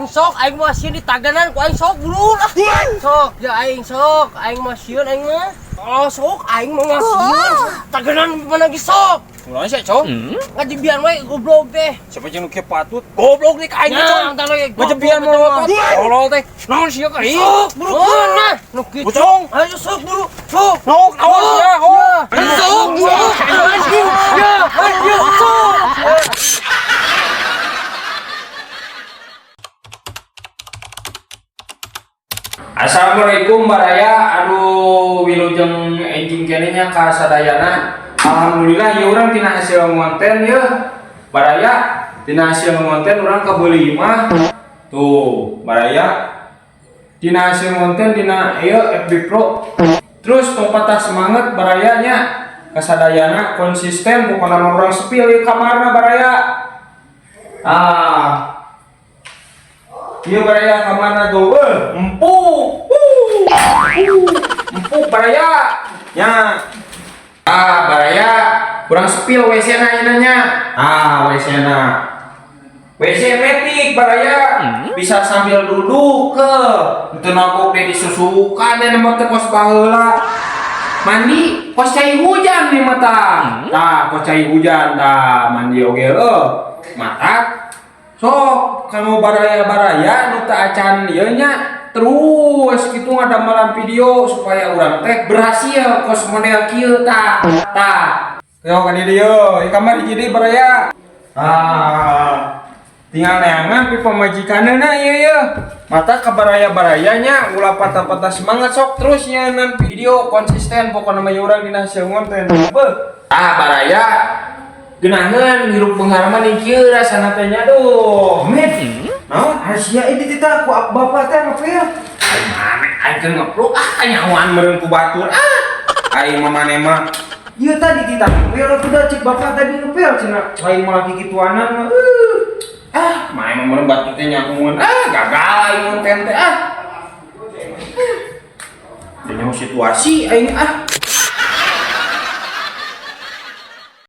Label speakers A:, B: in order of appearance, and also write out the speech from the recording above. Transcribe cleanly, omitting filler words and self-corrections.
A: Sok aing mah sieun ditaganan ku aing, sok buru lah. Sok ya aing, sok aing mah sieun aing mah. Oh, sok aing mah sieun. Taganan mana ge sok.
B: Ulah sih, Cong.
A: Ngajibian we goblok teh.
B: Siapa jeung nu kieu patut? Goblok nih ka aing, Cong.
A: Nya, we
B: Ngajebian mah patut. Tolol teh. Naon sia ka ieu?
A: Sok buru nah. Nu kitu.
B: Bocong.
A: Ayo sok buru. Sok.
B: Naon naon sia? Oh.
A: Sok buru. Ya, ayo sok.
B: Assalamualaikum baraya, aduh, wilujeng enjing keneh nya ka sadayana. Alhamdulillah ya urang tina hasil ngonten ya baraya, tina hasil ngonten urang kebeuli imah tuh baraya, tina hasil ngonten tina ieu FB Pro. Terus tong patah semangat baraya nya kasadayana, konsisten pokokna mah. Urang spill ieu kamarna baraya. Ah, iya baraya, kamarna tuh, empuk, empuk baraya. Ya, ah baraya, kurang spill WC na ieu nya. Ah, WC na. WC metik baraya, bisa sambil duduk ke. Itu nogok deh disusukan dan mah teh kos baheula. Mandi kos cai hujan nih mata. Tah, kos cai hujan tah mandi oge heueuh. Mata sok kamu baraya-baraya nu teu acan ieu nya terus gitu ngadamelan video supaya urang teh berhasil kos model kieu tah tah. Yo kan dieu ieu kamar hiji deui baraya. Ah, tinggal neangan pi pamajikanna ieu ieu. Mata ka baraya-barayanya ulah patah-patah semangat, sok terus nyeunaan video konsisten pokokna mah urang dina hasil konten. Beuh. Ah baraya, geunaheun hirup beunghar mah kieu rasana teh nya, duh.
C: Met, naon Asia ini tita ku bapak teh ngepel.
B: Aing mana aing keur ngevlog ah, kanyahoan meureun ku batur ah. Aing mah maneh mah.
C: Iya tadi tita ngepel atuh da cik bapak tadi ngepel cenah lain malah kikituanan mah.
B: Ah, maneh mah meureun batur teh nyahoan. Ah, gagal aing konten teh ah. Teu nyaho situasi aing ah.